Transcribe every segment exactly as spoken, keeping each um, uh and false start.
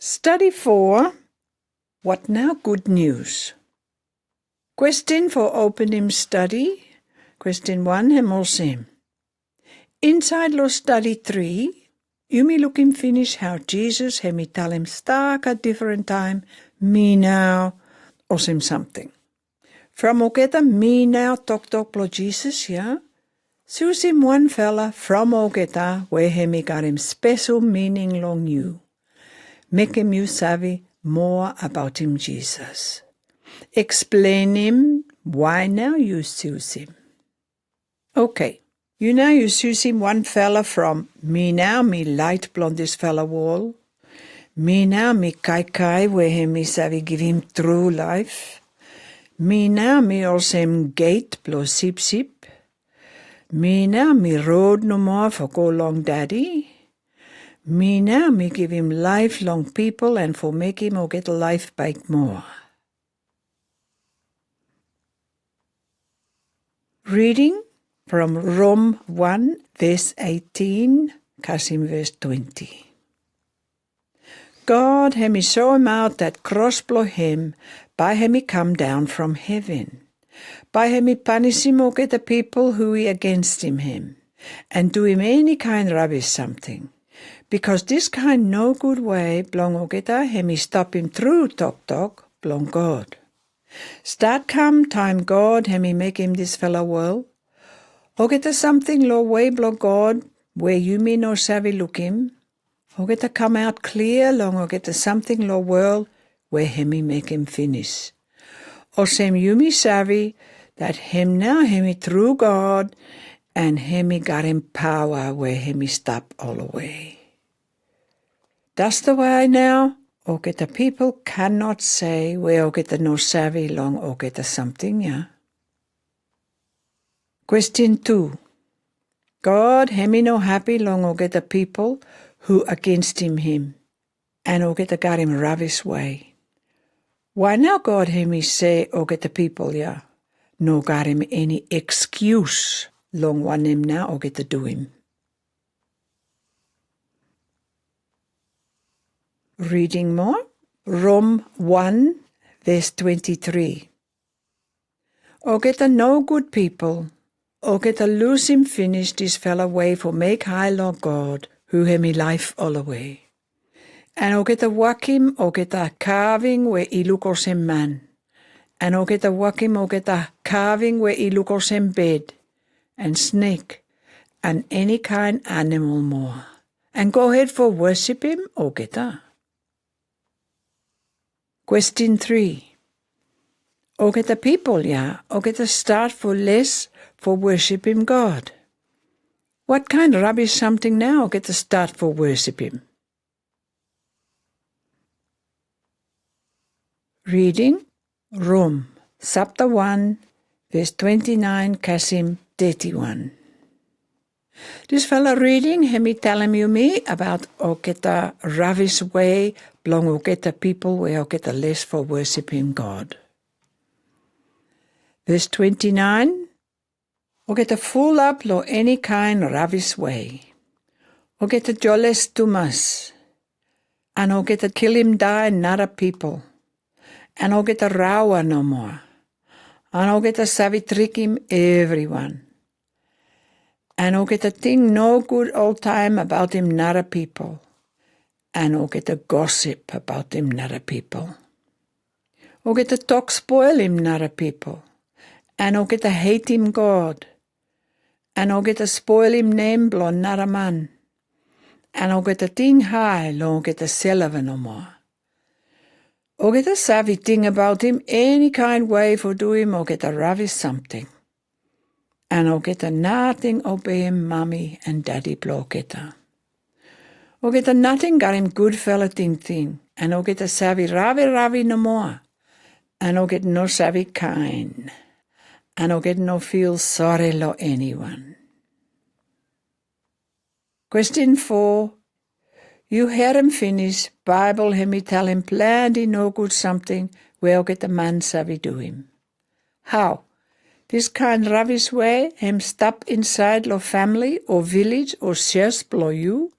Study four. What now? Good news. Question for opening study. Question one, hem olsem: Inside lo study three, yumi lukim finis how Jesus hemi talem staka different time, mi now, olsem something. From olgeta mi now toktok blo Jesus ya, susim wan fala from olgeta we hemi got a special meaning long yu. Mekem yu sabi more about him, Jesus. Explaining why now yu susim. Okay, yu now yu susim wan fala from mi now mi light blo dis fala world. Mi now mi kaikai we hemi sabi give him true life. Mi now mi olsem gate blo sipsip. Mi now mi road no more for go long Daddy. Mi now mi give him life long people and for make him olgeta life back more. Reading from Rome one, verse eighteen, kasim verse twenty. God hemi show him out dat cross blo him, by hemi come down from heaven. By hemi panisim olgeta people who i against him, him, and do him any kind rubbish something. Because dis kind no good way blong olgeta hemi stop him true toktok blong God. Start come time God hemi mekem dis fala world, olgeta something lo way blo God we yumi no sabi lukim, olgeta come out clear long olgeta something lo world we hemi mekem finis. Olsem yumi sabi dat him now hemi true God, and hemi got him power we hemi stop all the way. That's the way now, olgeta people cannot say we olgeta no sabi long olgeta something ya. Question two. God hemi no happy long olgeta people who against him, him, and olgeta got him rubbish way. Why now God hemi say olgeta people ya no got him any excuse long wanem now olgeta do him? Reading more. Rome one, verse twenty-three. Olgeta no good people, olgeta lusim finis dis fala way for make high long God, who hemi life all the way. And olgeta wakim olgeta carving we i look olsem man. And olgeta wakim olgeta carving we i look olsem bird, and snake, and any kind animal more. And go ahead for worship him olgeta. Question three. Olgeta people ya, olgeta start for less for worship him God. What kind rubbish something now olgeta start for worship him? Reading Rome, chapter one, verse twenty-nine, kasim thirty-one. Dis fala reading hemi talem yumi about olgeta rubbish way blong olgeta people we olgeta less for worship him God. Verse twenty-nine. Olgeta full up lo any kind rubbish way. Olgeta joles tumas. And olgeta kilim die nara people. And olgeta rawa no more. And olgeta sabi trikim everyone. And olgeta ting no good all time about him nara people. And olgeta gossip about him nara people. Olgeta tok spoil him nara people. And olgeta hate him God. And olgeta spoil him name blo nara man. And olgeta ting high lo olgeta selva no more. Olgeta sabi ting about him any kind way for do him olgeta rubbish something. And olgeta nothing obey him mami and daddy blo olgeta. Olgeta nothing got him good fala ting ting. And olgeta sabi rabi rabi no more. And olgeta no sabi kind. And olgeta no feel sorry lo anyone. Question four. Yu hear him finis, Bible hemi talem plenty no good something we olgeta man sabi do him. How? Dis kind rubbish way hem stop inside lo family or village or church blo yu?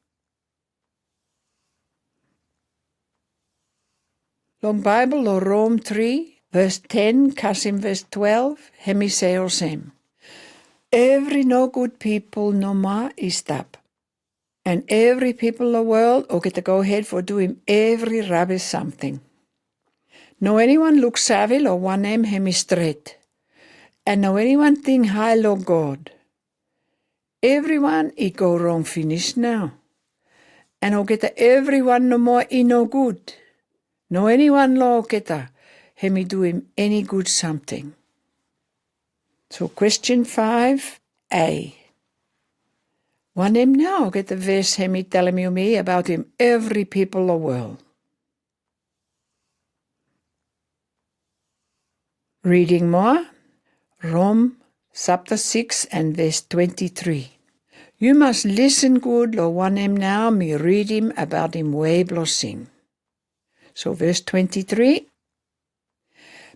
Long Baibel long Rom tri, ves ten, kasim ves twelve, hemi se olsem: Evri no gud pipol nomo i stap. An evri pipol long wol olgeta go ahed fo duim evri rabis samting. No eniwan luk save long wanem hemi stret. An no eniwan ting high long God. Evriwan i go rong finis nao. An olgeta evriwan nomo i no gud. No eniwan long olgeta hemi duim eni gud samting. So question five A. Wanem nao olgeta ves hemi talem yumi abautim evri pipol long wol? Reading more, Rom sapta six an ves twenty-three. Yu mas lisen gud long wanem nao mi ridim abautim wei blong sin. So ves twenty-three.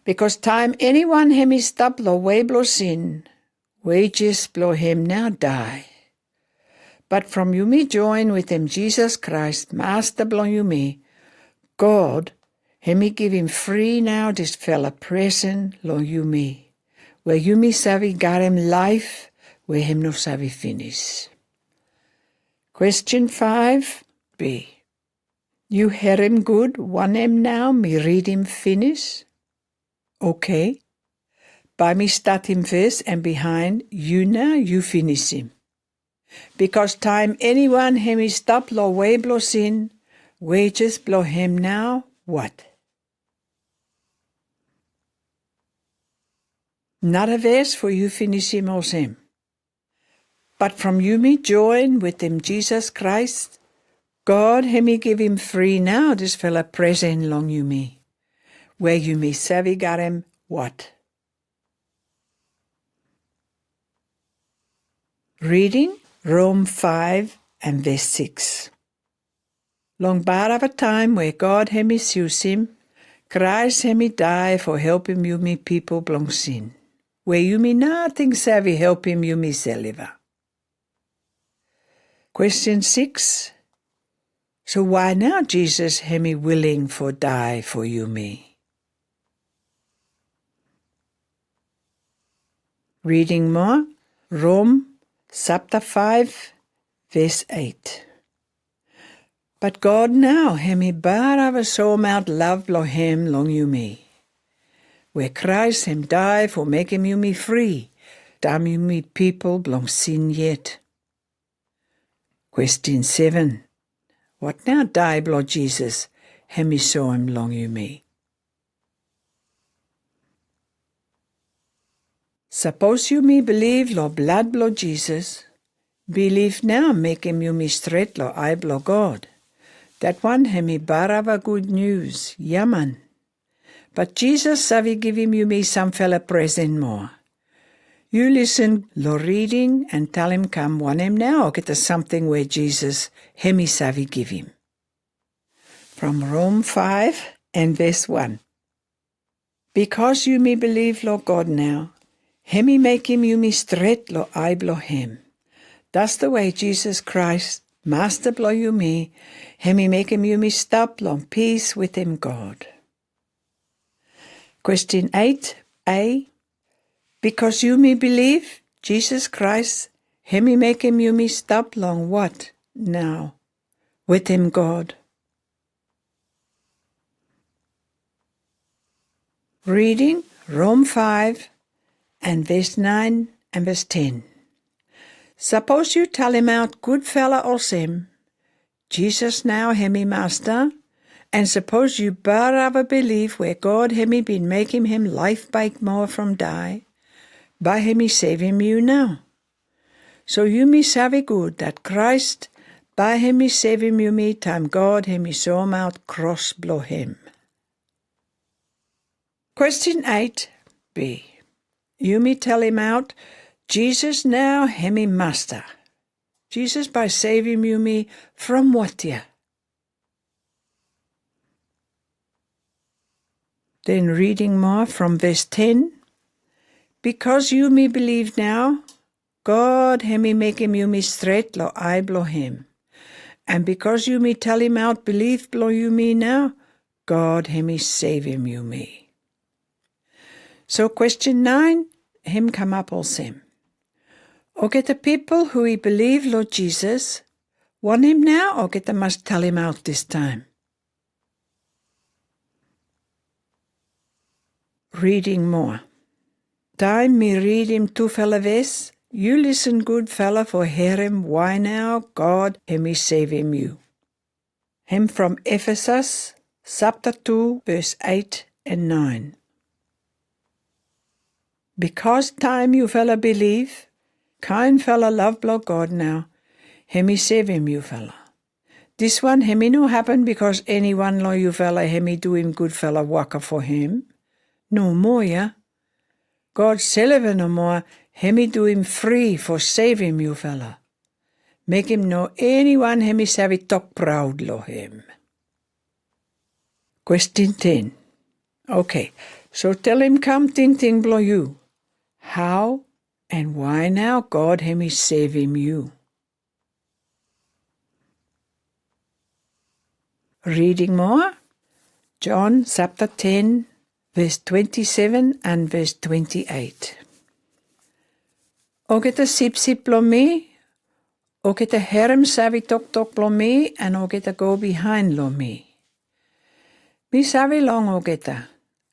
Bikos taem eniwan hemi stap long wei blong sin, wages blong hem nao dae. But from yumi joen wetem Jesus Christ, Masta blong yumi, God hemi givim fri nao disfala presen long yumi, wea yumi save garem laef wea hem no save finis. Question five B. Yu herem gud wanem nao mi ridim finis? Okay. Bae mi statem ves an bihaen yu nao yu finisim. Bikos taem eniwan hemi stap long wei blong sin, wages blong hem nao wat? Nara ves fo yu finisim olsem. But from yumi joen wetem Jesus Christ, God hemi givim fri nao disfala presen long yumi, wea yumi save garem wat? Reading Rom five an ves six. Long barava taem wea God hemi susim, Kraes hemi dae fo helpem yumi pipol blong sin, wea yumi nating save helpem yumiselva. Question six. So wae nao Jesus hemi wiling fo dae fo yumi? Reading more, Rom sapta five, ves eight. But God nao hemi barava soemaot lav blong hem long yumi, wea Kraes hem dae fo mekem yumi fri, taem yumi pipol blong sin yet. Question seven. Wat nao dae blong Jesus hemi soem long yumi? Sapos yumi biliv long blad blong Jesus, biliv nao mekem yumi stret long ae blong God. Dat wan hemi barava gud nius, ya man. But Jesus save givim yumi samfala presen moa. Yu lisen long reading an talem kam wanem nao olgeta samting wea Jesus hemi save givim. From Rom five an ves one. Bikos yumi biliv long God nao, hemi mekem yumi stret long ae blong hem. That's the way Jesus Christ, Masta blong yumi, hemi mekem yumi stap long pis wetem God. Question eight A. Bikos yumi biliv Jesus Christ, hemi mekem yumi stap long wat nao? Wetem God. Reading Rom five an ves nine an ves ten. Sapos yu talemaot gudfala olsem, Jesus nao hemi Masta, an sapos yu barava biliv wea God hemi bin mekem hem laef baek moa from dae, bae hemi sevem yu nao. So yumi save gud dat Kraes bae hemi sevem yumi taem God hemi soemaot kros blong hem. Question eight B. Yumi talemaot Jesus nao hemi Masta. Jesus bae sevem yumi from wat ya? Den reading moa from ves ten. Bikos yumi biliv nao, God hemi mekem yumi stret long ae blong hem. An bikos yumi talemaot biliv blong yumi nao, God hemi sevem yumi. So question nine, hem come up olsem. Oketa pipol hu i believe lo Jesus, wanem nao oketa mas talem out this time? Reading more. Taem mi readem tufala ves, yu listen gud fala fo herem why nao God hemi sevem yu. Hem from Ephesus, sapta two, ves eight and nine. Because taem yufala believe, kaen fala love blo God nao hemi sevem yufala. This one hemi no hapen because anyone lo yufala hemi duim gud fala waka fo hem. No moa, ia. God selef no moa hemi duim fri fo sevem yufala. Mekem no anyone hemi save tok proud lo hem. Question ten. Okay, so talem kam tingting blo yu. How and why nao God hemi sevem yu? Reading more. John sapta ten, ves twenty seven and ves twenty eight. Oketa sipsip blo mi, oketa herem save toktok blo mi, and oketa go behind lo mi. Mi save long oketa,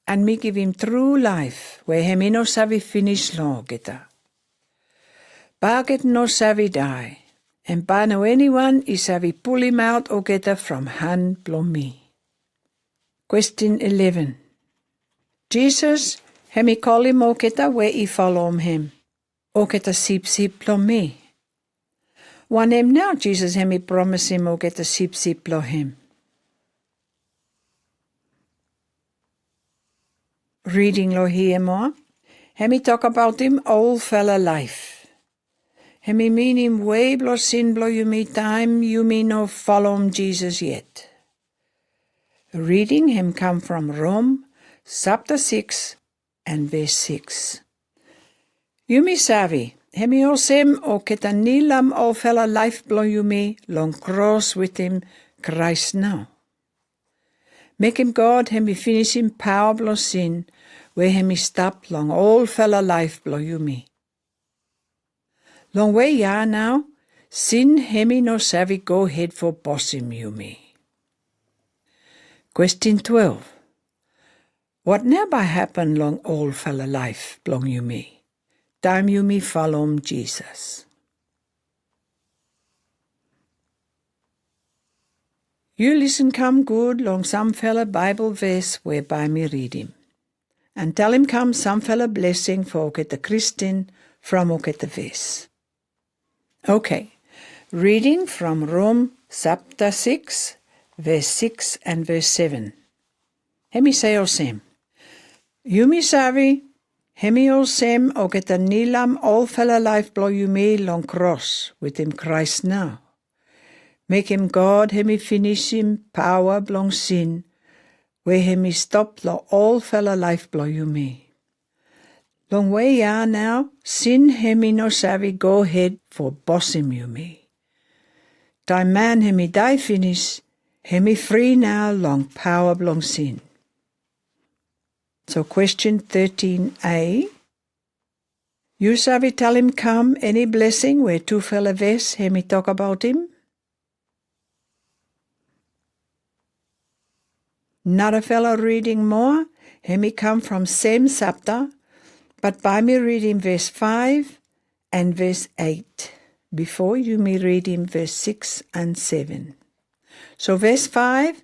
and mi givim true life, we hemi no save finis long oketa. Bae oketa no save dae, and bae no anyone i save pulem out oketa from han blo mi. Question eleven. Jesus hemi kolem oketa we i folom hem, oketa sipsip blo mi. Wanem nao Jesus hemi promisem oketa sipsip blo hem? Reading lo hia moa. Hemi tok abaotem olfala laef. Hemi minim wei blo sin blo yumi taem yumi no folom Jesus yet. Reading hem kam from Rom sapta six and ves six. Yumi save, hemi olsem oketa nilam olfala laef blo yumi long kros wetem Kraes nao. Mekem God hemi finisem paoa blo sin, we hemi stap long olfala laef blo yumi. Long wei ia nao, sin hemi no save go hed fo bosem yumi. Question twelve. Wat nao bae hapen long olfala laef blong yumi taem yumi folom Jesus? Yu listen kam gud long samfala Baebol ves we bae mi ridim. And talem kam samfala blesing fo oketa Kristin from oketa ves. Okay. Reading from Rom sapta six, ves six and ves seven. Hemi se olsem. Yumi save, hemi olsem oketa nilam olfala laef blong yumi long kros wetem Kraes nao. Mekem God hemi finisim paoa blong sin, we hemi stop long olfala laef blong yumi. Long wei ia nao, sin hemi no save go hed fo bosem yumi. Taem man hemi dae finis, hemi fri nao long paoa blong sin. So question thirteen A. Yu save talem kam eni blesing we tufala ves hemi tok abaot him? Nara fala reading moa, hemi kam from sem sapta, but bae mi ridim ves five and ves eight, befo yumi ridim ves six and seven. So ves five,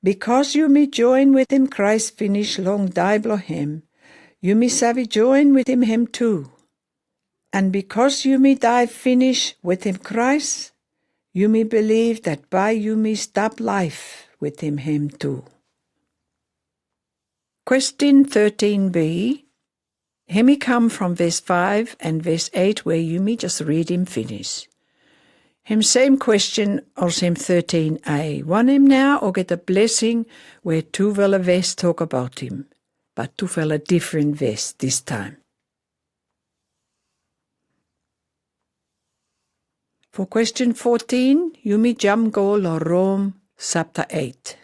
bikos yumi joen wetem Kraes finis long dae blong hem, yumi save joen wetem hem tu. And bikos yumi dae finis wetem Kraes, yumi beliv dat bae yumi stap laef wetem hem tu. Question thirteen B, hemi kam from ves five and ves eight we yumi jes ridim finis. Hem sem question olsem thirteen A. Wanem nao oketa blesing we tufala ves tok abaot him, but tufala difren ves dis taem. Fo question fourteen, yumi jam go long Rom sapta eight.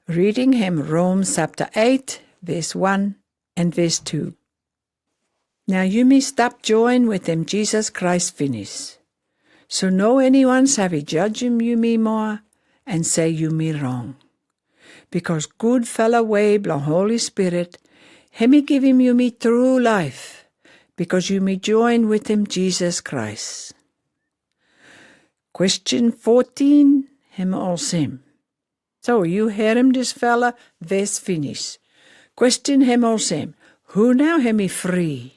Reading hem Rom sapta eight, ves one and ves two. Nao yumi stap join wetem Jesus Christ finis. So no eniwan save judgem yumi moa and se yumi rong. Bikos gudfala wei blong Holy Spirit, hemi givim yumi tru laef, bikos yumi join wetem Jesus Christ. Kwestin fourteen hem olsem. So yu herem disfala ves finis. Kwestin hem olsem, hu nao hemi fri?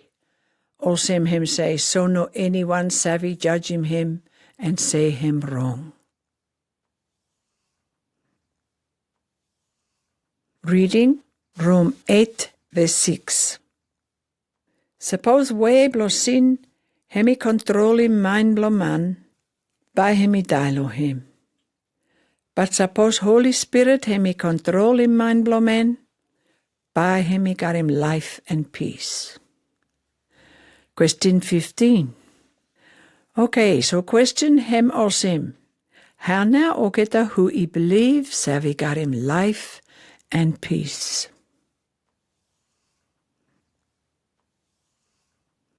Olsem hem se, so no eniwan save judgem hem and se hem rong. Reading Rom eight, ves six. Sapos wei blong sin hemi kontrolem maen blong man, bae hemi dae lo hem. Bat sapos Holy Spirit hemi kontrolem maen blong man, bae hemi ganem laef and pis. Kwestin fifteen. Okay, so kwestin hem olsem. Hao nao olgeta hu i believ save ganem laef and pis?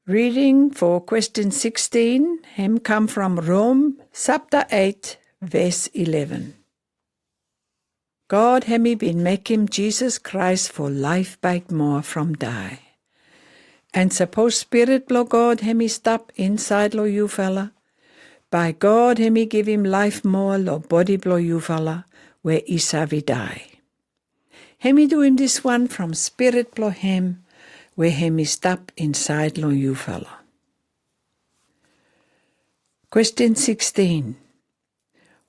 Reading for kwestin sixteen hem kam from Rom sapta eight, ves eleven. God hemi bin mekem Jesus Christ fo laef baek moa from dae. And sapos Spirit blong God hemi stap insaed lo yufala, bae God hemi givim laef moa lo bodi blong yufala we i save dae. Hemi duim diswan from Spirit blong hem we hemi stap insaed lo yufala. Kwestin sixteen.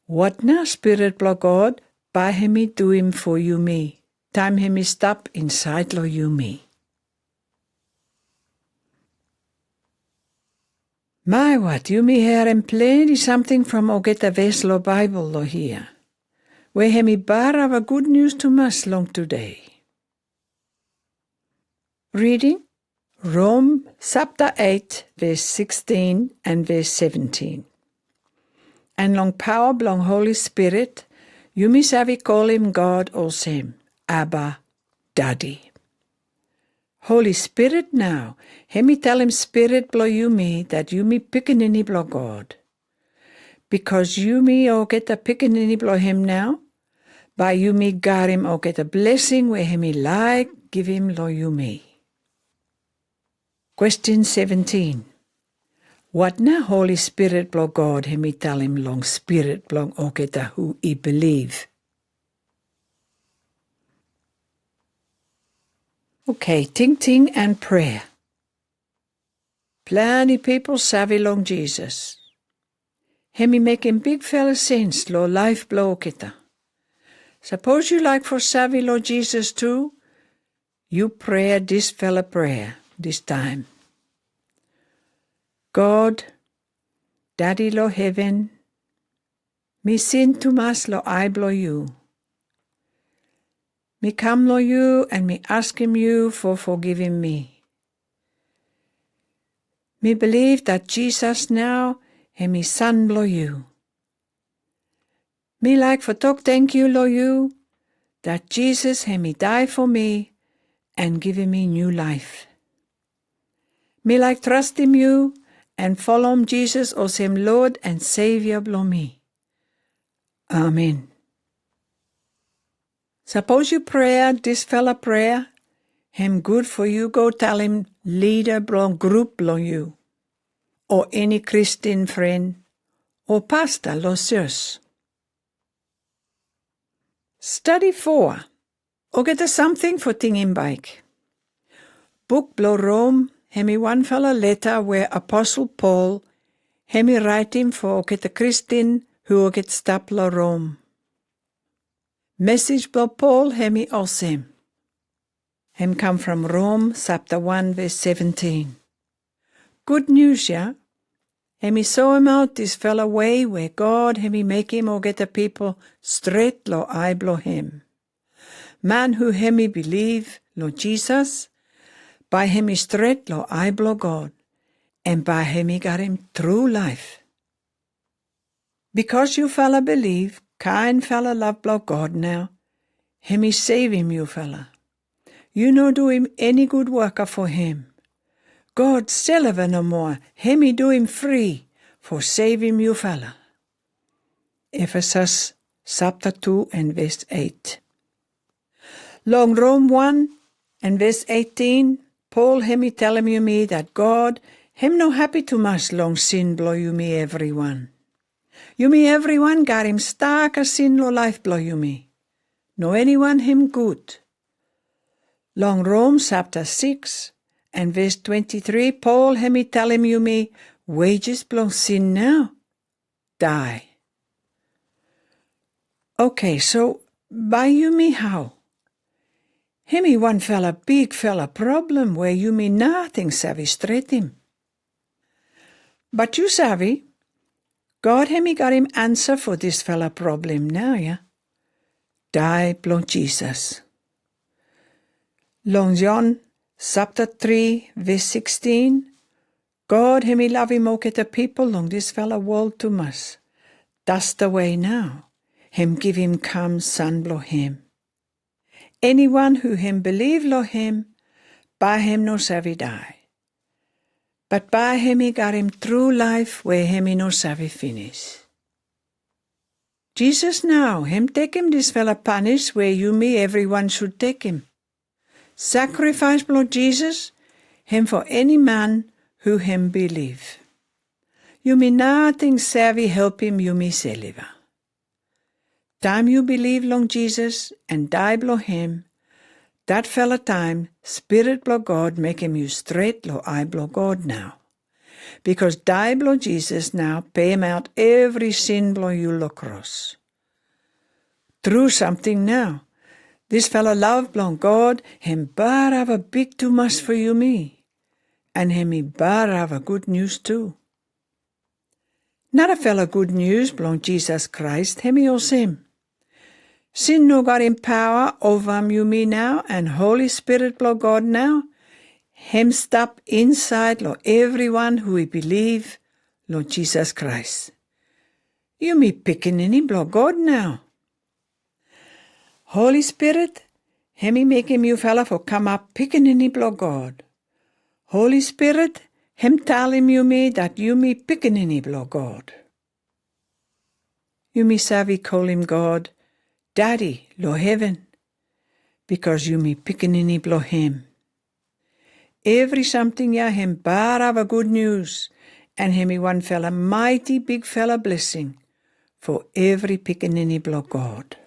Wat nao Spirit blong God bae hemi duim fo yumi taem hemi stap insaed lo yumi? Mai wat, yumi herem plante samting from olgeta ves lo Baebol lo hia. We hemi bara va gud nius tumas long tudei. Reading Rom sapta eight, ves sixteen and ves seventeen. And long paoa blong Holy Spirit, yumi save kolem God olsem, Abba, Daddy. Holy Spirit nao, hemi talem spirit blong yumi dat yumi pikinini blong God. Bikos yumi olgeta pikinini blong hem nao, bae yumi ganem olgeta blesing we hemi laek givim lo yumi. Kwestin seventeen. Wat nao Holy Spirit blong God hemi talem long spirit blong olgeta hu i believ? Okay, tingting and prayer. Plante pipol save long Jesus. Hemi mekem bigfala sens lo laef blong olgeta. Sapos yu laek fo save lo Jesus tu, yu prea disfala prea dis taem. God, Daddy lo heven, mi sin tumas lo ae blong yu. Mi kam lo yu and mi askem yu fo fogivem mi. Mi believ dat Jesus nao hemi Son blong yu. Mi laek fo tok tangkiu lo yu dat Jesus hemi dae fo mi and givem mi niu laef. Mi laek trastem yu and folem Jesus olsem Lord and Savior blong mi. Amen. Sapos yu prea disfala prea, hem gud fo yu go talem lida blong grup blong yu, o eni Kristin fren, o pasta lo sios. Stadi foa. Olgeta samting fo tingim baek. Buk blong Rom hemi wanfala leta we Apostel Paul hemi raetem fo olgeta Kristin hu olgeta stap lo Rom. Mesej blong Paul hemi olsem. Hem kam from Rom sapta wan ves seventin. Gud nius ya hemi soemaot disfala wei we God hemi mekem olgeta pipol stret lo ae blong hem. Man hu hemi believ lo Jesus, bae hemi stret lo ae blong God, and bae hemi ganem tru laef. Bikos yufala believ kaenfala lav blong God nao, hemi sevem yu fala. Yu no duim eni gud waka fo hem. God selva no moa, hemi duim fri fo sevem yu fala. Efesus sapta tu and ves eit. Long Rom one and ves eitin, Paul hemi telem yumi dat God hem no hapi tumas long sin blong yumi evriwan. Yumi evriwan garim staka sin long laef blong yumi. No eniwan hem gud. Long Rom sapta six and ves twenti tri, Paul hemi telem yumi wages blong sin nao dae. Okei, so bae yumi hao? Hemi wan fala big fala problem we yumi nating save stretem. Bat yu save, God hemi garim ansa fo dis fala problem nao, ya. Dae blong Jesus. Long John sapta tri ves sikstin, God hemi lavim oketa pipol long dis fala wold tumas. Dasta wei nao hem givim kam San blong hem. Eniwan hu hem biliv long hem, bae hem no save dae, bat bae hemi garim tru laef we hemi no save finis. Jesus nao hem tekem dis fala panis we yumi evriwan sud tekem. Sakrifaes blong Jesus hem fo eni man hu hem biliv. Yumi nating save helpem yumi selva. Taem yu biliv long Jesus and dae blong hem, dat fala taem Spirit blong God mekem yu stret long ae blong God nao. Bikos dae blong Jesus nao pemaot evri sin blong yu long kros. Tru samting nao, dis fala lav blong God hem barava big tumas fo yumi, and hemi barava gud nius tu. Nara fala gud nius blong Jesus Kraes hemi olsem. Sin no garim paoa ova yumi nao, and Holi Spirit blong God nao hem stap insaed long evriwan hu i biliv long Jesus Kraes. Yumi pikinini blong God nao. Holi Spirit hemi mekem yu fala fo kamap pikinini blong God. Holi Spirit hem talem yumi dat yumi pikinini blong God. Yumi save kolem God Daddy long heven, bikos yumi pikinini blong hem. Evri samting ya hem barava gud nius, and hemi wan fala maeti big fala blesing fo evri pikinini blong God.